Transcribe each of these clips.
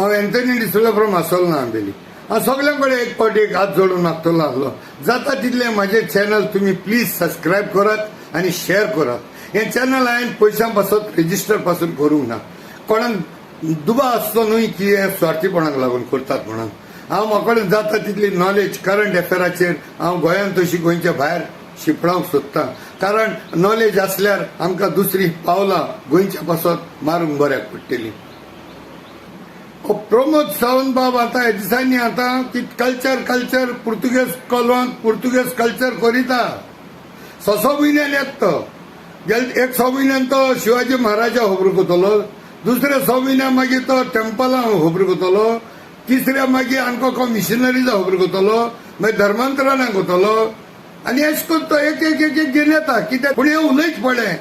हांव Anthony D'Souza from आसोलना Ambelim. हांव सगल्यां कडेन एक फावटी एक हात जोडून मागतलो आसलो, जाता तितलें म्हाजें चॅनल तुमी प्लीज सबस्क्रायब करात आनी शेअर करात. हें चॅनल हांवें पयशां पासत रजिस्टर पासून करूंक ना. कोणाक दुबाव आसचो न्हय की हें स्वार्थीपणाक लागून करतात म्हणून. हांव म्हाका कडेन जाता तितली नॉलेज करंट अफेराचेर हांव गोंयांत तशी गोंयच्या भायर शिंपडावंक सोदतां, कारण नॉलेज आसल्यार आमकां दुसरी पावलां गोंयच्या पासत मारूंक बऱ्याक पडटली. प्रमोद सावंत बाब आतां ह्या दिसांनी आतां की कल्चर कल्चर पुर्तुगेज कोलवांत पुर्तुगेज कल्चर करिता. स म्हयन्यान येता तो, एक 6 म्हयन्यान तो शिवाजी महाराजा खबर करतलो, दुसऱ्या 6 म्हयन्या मागीर तो टेम्पलां खबर करतलो, तिसऱ्या मागीर आमकां कोण मिशनरीजा खबर करतलो, मागीर धर्मांतराणां करतलो. आनी अशें करून तो एक एक एक एक घेवन येता. कित्याक पूण हें उलयच पडलें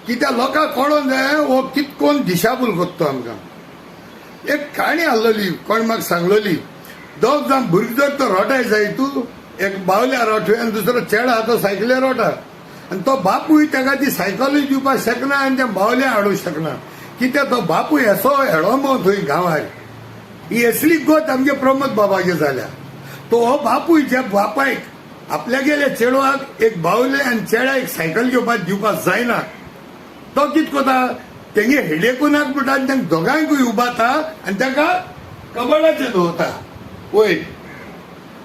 कित्याक लोकांक कळोन जाय हो कितकोन दिशाभूल करता आमकां. एक काणी आसलेली, कोण म्हाका सांगलेली, दोग जाण भुरगीं जर तो रोटाय जाय तूं, एक बावल्या रोटवे आनी दुसरो चेडा तो सायकलीर रोटा, आनी तो बापूय ताका ती सायकलूय दिवपाक शकना आनी त्या बावल्या हाडूंक शकना, कित्याक तो बापूय असो हेडोमो थंय गांवार. ही असली गत आमगे प्रमोद बाबागे जाल्या. तो हो बापूय ज्या बापायक आपल्या गेल्या चेडवाक एक बावले आनी चेड्या एक सायकल घेवपाक दिवपाक जायना, तो कितें करता तेंगे हेडेकुनाक म्हणटा आनी तांकां दोगांयकूय उबाता आनी ताका कबडाचेर दवरता वयर.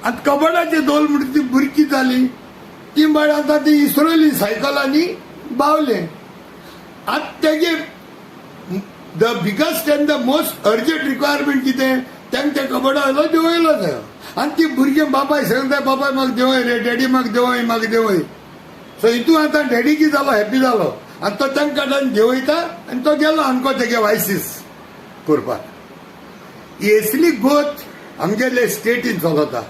आतां कबडाचेर दवरलें म्हणटा ती भुरगीं जाली, ती म्हळ्यार आतां ती इसरोली सायकल आनी बावले. आतां तेगे the biggest and the most urgent requirement कितें, तांकां त्या कबडा वयलो देंवयलो जायो. आनी ती भुरगीं बापाय सांगता, बापाय म्हाका देंवय रे, डॅडी म्हाका देंवय, म्हाका देंवय. सो हितून आतां डॅडी कितें जालो, हॅपी जालो आनी तो तांकां काडून देंवयता आनी तो गेलो आमकां तेगे वायसीस करपाक. ही असली गोत आमगेले स्टेटीन चलता.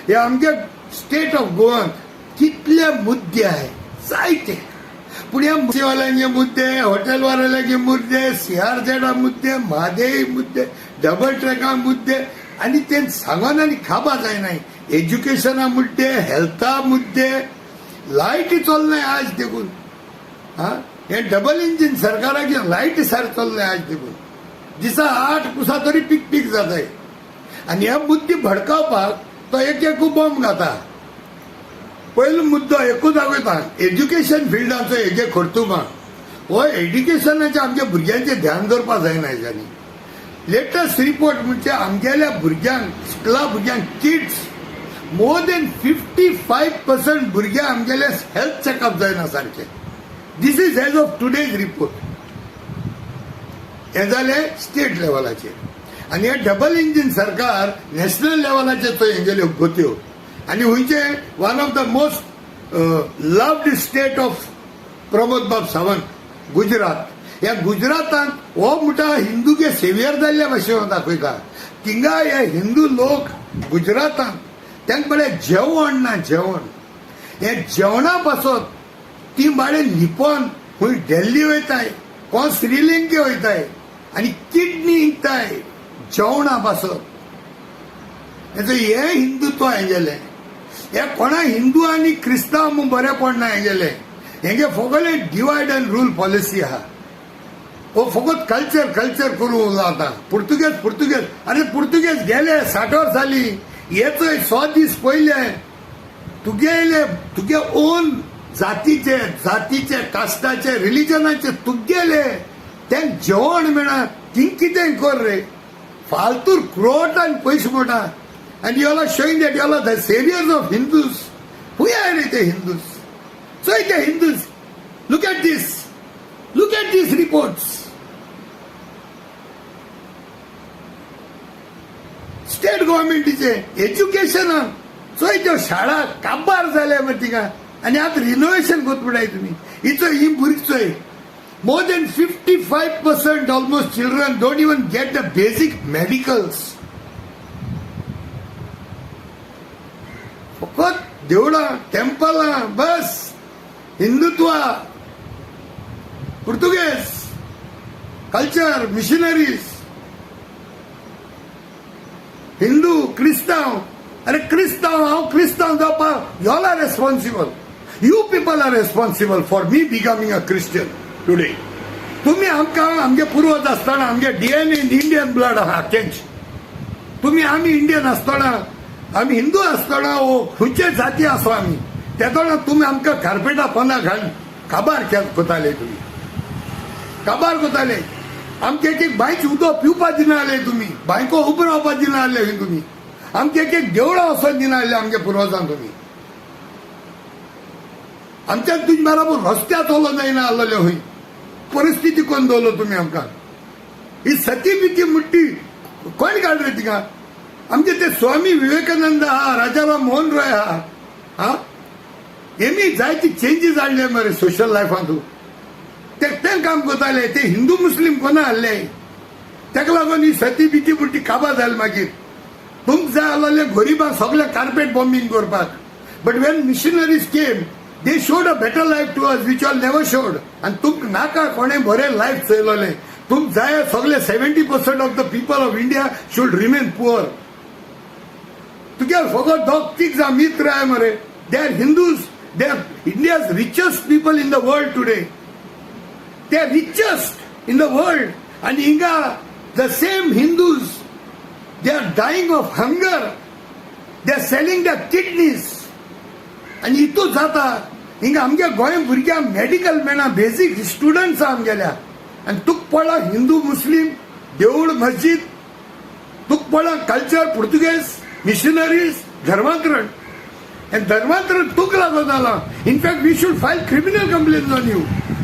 हे आमगे स्टेट ऑफ गोवान कितले मुद्दे आहे जायते, पूण ह्या मुद्देवाल्यांचे मुद्दे, हॉटेलवाल्यांचे मुद्दे, सीआरझेडा मुद्दे, म्हादेय मुद्दे, डबल ट्रॅका मुद्दे, आनी ते सांगोन आनी खाबा जायना. एज्युकेशना मुद्दे, हेल्था मुद्दे, लायटी चलनाय आज देखून. हा हे डबल इंजीन सरकाराचे लायटी सारकें चलनाय आज देखून, दिसा 8 कुसां तरी पीक पीक जाताय. आनी हे मुद्दे भडकावपाक तो एक एक बॉम्ब घाता. पयलो मुद्दो एकूच दाखयता, एज्युकेशन फिल्डाचो हेजे खर्तुमा हो एज्युकेशनाचे आमच्या भुरग्यांचें ध्यान दवरपाक जायना. हेज्यांनी लेटस्ट रिपोर्ट म्हणजे आमगेल्या भुरग्यांक, स्कुला भुरग्यांक, किड्स मोर देन 55% भुरग्यांक आमगेले हेल्थ चॅकअप जायना सारकें. This is as of today's report. हें जालें स्टेट लेवलाचेर. आनी हें डबल इंजीन सरकार नॅशनल लेवलाचेर तो हेंगेल्यो गत्यो. आनी खंयचे one of the most loved state of Pramod Bab Sawant, Gujarat. ह्या गुजरातांत हो म्हणटा हिंदूगे सेवियर जाल्ल्या भाशेन दाखयता. थिंगा हे हिंदू लोक गुजरातांत तांकां म्हळ्यार जेवण ना, जेवण हे जेवणा पासत ती बाळे लिपोन खंय दिल्ली वयताय, कोण श्रीलंके वयताय आनी किडनी विकताय जेवणा पासत. हेचो हे हिंदुत्व हेंगेलें. हे कोणा हिंदू आनी क्रिस्तांव म्हूण बरें पडना हेंगेलें. हेंगे फकत डिवायड अँड रूल पॉलिसी आहा. हो फकत कल्चर कल्चर करूं उरला आतां. पुर्तुगेज पुर्तुगेज, अरे पुर्तुगेज गेले 60 वर्स जाली, येचोय 100 दीस पयले तुगेले तुगे ओन जातीचे जातीचे कास्टाचे रिलिजनाचे तुगेले तें जेवण मेळना, ती कितें कर रे फालतू क्रोटान पयशे म्हणटा. And you all are showing that you all are the saviors of Hindus. Who are the Hindus? So the Hindus, look at this. Look at these reports. State गव्हर्मेंटीचे एज्युकेशन चोय त्यो शाळा काबार जाल्या मरे थिंगा. आनी आतां रिनोवेशन करता म्हणटाय तुमी. हिचो ही भुरगीं चोय, more than 55% almost children don't even get the basic medicals. फकत देवळां टेम्पलां बस, हिंदुत्व, पुर्तुगेज कल्चर, मिशनरीज, हिंदू क्रिस्तांव. अरे क्रिस्तांव, हांव क्रिस्तांव जावपाक you all are responsible. You people are responsible for me becoming a Christian today. तुमी आमकां आमगे पुर्वज आसतना आमगे डीएनए इंडियन ब्लड आहा तेंच. तुमी आमी इंडियन आसतना, आमी हिंदू आसतना वो खंयचे जाती आसो आमी तेदोना तुमी आमकां कार्पेटा पोंदा घाल काबार कोताले. तुमी काबार कोताले. आमचे एक एक बांयच उदक पिवपा दिना जाले तुमी, बांयको उबो रावपा दिना जाले तुमी, आमचे एक एक देवळां वचोन दिना जाले आमच्या पुर्वजांक तुमी. आमच्या तुजे बराबर रस्त्यार चलो जायना आसलेले खंय परिस्थिती कोण दवरलो तुमी आमकां. ही सती बिती मुट्टी कोण काड रे तिका? आमचे ते स्वामी विवेकानंद आहा, राजाराम मोहन रॉय आहा, हा हेमी जायती चेंजीस हाडले मरे सोशल लायफांतू. ते तें काम करताले, ते हिंदू मुस्लीम कोणा हाडले, ताका लागून ही सती बिती बुट्टी काबार जाली. मागीर तुमकां जाय आसलेले गरिबांक सगळे कार्पेट बॉम्बिंग करपाक. But when missionaries came, they showed a better life to us which all never showed. आनी तुमकां नाका कोणें बरें लायफ चोयलोलें. तुमकां जाय सगळे 70% of the people of India should remain poor. तुगे फकत दोग तीग जाण मित्र आहाय मरे, they are Hindus, they are India's richest people in the world today. They are richest in the world. आनी हिंगा the same Hindus, they are dying of hunger, they are selling the kidneys. आनी हितू जाता हिंगा आमच्या गोंय भुरग्यांक medical मेळना, basic students आहा आमगेल्या. आनी तुका पळय हिंदू मुस्लीम देवूळ मस्जिद, तुका पळय कल्चर पुर्तुगेज मिशनरीज धर्मांतरण. आनी धर्मांतरण तुका लागून जालां. In fact we should file criminal complain on you.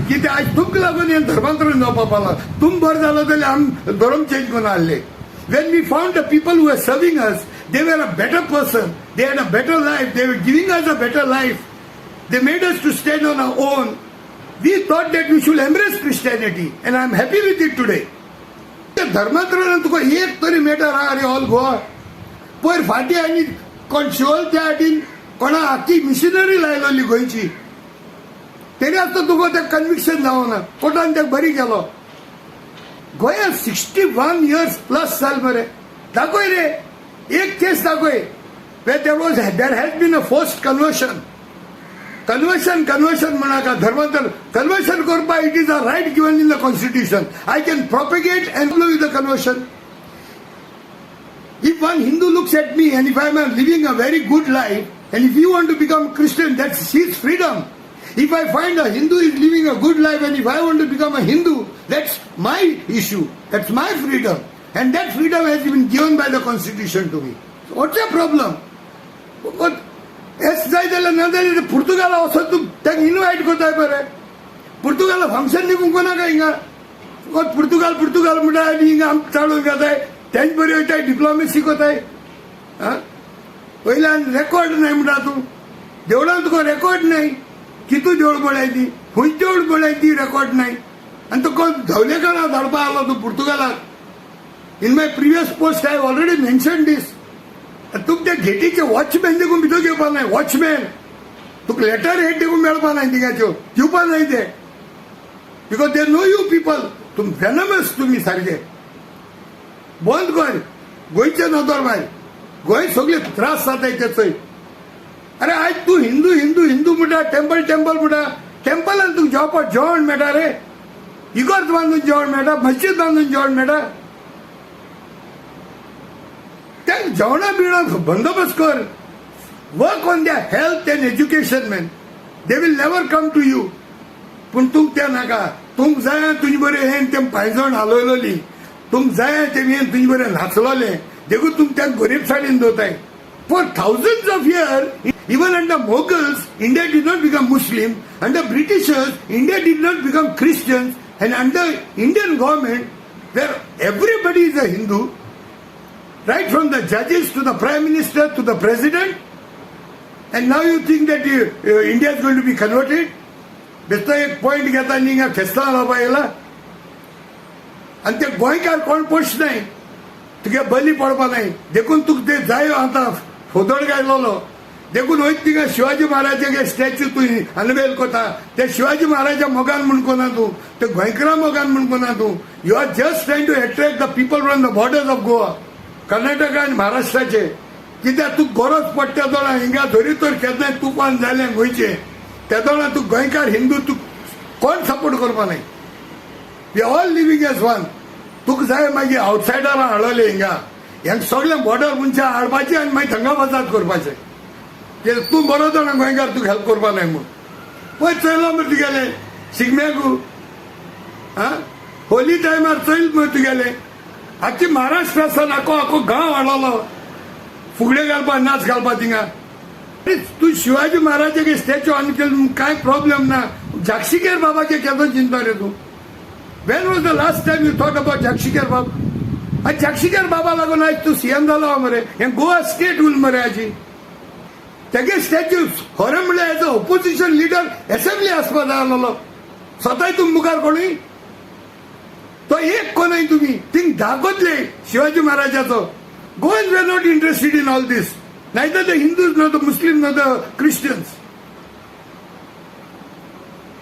कित्याक आयज तुमकां लागून हें धर्मांतरण जावपा पावलां. तुम बरें जालो जाल्यार आमी धर्म चेंज करून हाडले. When we found the people who are serving us, they were a better person, they had a better life, they were giving us a better life, they made us to stand on our own. We thought that we should embrace Christianity, and I am happy with it today. धर्मांतरण तुका एक तरी matter आहा रे all Goa? पयर फाटीं आनी कोण शिवल त्या हाटीन कोणा आख्खी मिशनरी लायलोली गोंयची, तरी आतां तुका तें कन्विक्शन जावना. कोर्टान तेका बरी केलो. गोंयांत 61 इयर्स प्लस जाल मरे, दाखय रे एक केस दाखय where there has been a forced conversion. Conversion conversion म्हणाका, धर्मांतर कन्वर्शन करपा it is a right given in the constitution. I can propagate and with the conversion. If one Hindu looks at me and if I am living a very good life and if you want to become Christian, that's his freedom. If I find a Hindu is living a good life and if I want to become a Hindu, that's my issue. That's my freedom. And that freedom has been given by the constitution to me. So what's the problem? What? S जाय जाल्यार ना जाल्यार पुर्तुगाला वचत तूं ताका invite करताय बरें. पुर्तुगाला function निघूंक नाका हिंगा. फकत पुर्तुगाल पुर्तुगाल म्हणटा आनी हिंगा आमकां चाळून घेताय. तेंच बरी वयताय डिप्लोमेसी कोताय. आं वयल्यान रेकॉर्ड नाय म्हणटा तूं. देवळान तुका रेकॉर्ड नाय, कितू देवळ पळय ती, खंय देवळ पळय ती रेकॉर्ड नाय. आनी तुका धवलेकरां धाडपा आसलो तूं पुर्तुगालाक. In my previous post I already mention this. तुका त्या गेटीचे वॉचमॅन देखून भितर घेवपा नाय. वॉचमॅन तुका लेटर हेड देखून मेळपा नाय, थिंगाच्यो दिवपा नाय ते, because they know you people. तुम वेनमस तुमी सारके बंद कर गोंयचे नदर भायर. गोंय सगळे त्रास जाताय ते चोय. अरे आयज तूं हिंदू हिंदू हिंदू म्हणटा, टेम्पल टेम्पल म्हणटा. टेम्पलान तुका जेवपाक जेवण मेळटा रे, इगर्ज बांदून जेवण मेळटा, मस्जिद बांदून जेवण मेळटा. त्या जेवणा बिवणा बंदोबस्त कर. Work on their health and education man, they will never come to you. पूण तुमकां तें नाका. तुमकां जाय तुजे बरें हें तें पांयजण हालयलोली, तुमकां जाय तें हें तुजे बरें नाचलोलें, देखून तुमकां त्या गरीब साडीन दवरताय. For thousands of year, even under Mughals, India did not become Muslim. Under Britishers, India did not become Christians. And under Indian government, where everybody is a Hindu, right from the judges to the prime minister to the president, and now you think that India is going to be converted? बेस्तो एक point घेता आनी हिंगा फेस्तां घालपा येयला. आनी ते गोंयकार कोण पोश नाय, तुगे बली पडपा नाय, देखून तुका ते जायो. आतां फोदोड घायलोलो देखून वयत थिंगा शिवाजी महाराजाचे स्टॅच्यू तूं अनवेल कोता. ते शिवाजी महाराजा मोगान म्हण कोना तूं, ते गोंयकारा मोगान म्हण कोना तूं. You are just trying to attract the people from the borders of Goa, Karnataka आनी महाराष्ट्राचे. कित्याक तूं गरज पडटा तेदोळा हिंगा धरी तर केन्नाय तुफान जालें गोंयचें, तेदोळा तूं गोंयकार हिंदू तूं कोण सपोर्ट करपा नाय. We all living as one. तुका जाय मागीर आवटसायडरां हाडले हिंगा, हेंक सगळें बॉर्डर मनशां हाडपाचें आनी मागीर थंगा फसाद करपाचें. कित्याक तूं बरो जाणा गोंयकार, तुका हेल्प करपा नाय म्हूण. पळय चयलो मरे तुगेलें शिगम्याकू, आं, होली टायमार चयल मरे तुगेलें. आख्खी महाराष्ट्रासान आखो आखो गांव हाडलो फुगड्यो घालपा, नाच घालपा थिंगा. तूं शिवाजी महाराजाचे स्टॅच्यू आनी केलें, कांय प्रॉब्लेम ना. जाक्षिकेर बाबाचे केदो चिंतता रे तूं? When was the last time you thought about Jakshikar Baba? आनी जाक्षिकेर बाबा लागून आयज तूं सीएम जालो मरे. हें गोवा स्टेट उल मरे आजी. तेगे स्टॅच्यू खरें म्हणल्यार as a opposition leader assembly आसपा जाय आसलेलो. स्वताय तुमी मुखार कोणूय तो एक कोणूय तुमी थिंग दाखोतले शिवाजी महाराजाचो. Goans were not interested in all this, neither the Hindus nor the Muslim nor the Christians.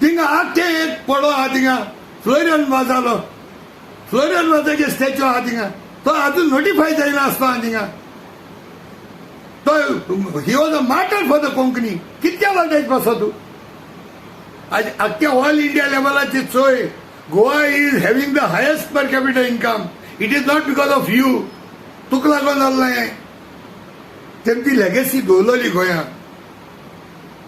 थिंगा आख्खे एक पडो आहा थिंगा फ्लोरियन वाजालो, फ्लोरियन वाजाचे स्टॅच्यू आहा थिंगा, तो अजून नोटिफाय जायना आसता थिंगा. तो he was a martyr for the Konkani. कितक्या वाजायच बसो तूं आज आख्ख्या ऑल इंडिया लेवलाची चोय, Goa is having the highest per capita income. It is not because of you. तुका लागून जाल्लें हें. तेमी ती लेगेसी दवरलेली गोंयांत.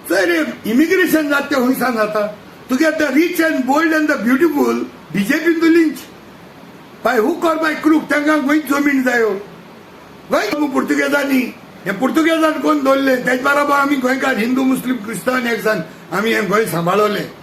चोय रे, इमिग्रेशन जाता तें खंयसान जाता? तुगे the rich and bold and the beautiful बीजेपीन to lynch by hook or by crook. तांकां गोंयच जमीन जायो. गोंय पुर्तुगेजांनी, हे पुर्तुगेजान कोण दवरले, तेज बरोबर आमी गोंयकार हिंदू मुस्लीम क्रिस्तांव एकसान आमी हें गोंय सांबाळवलें.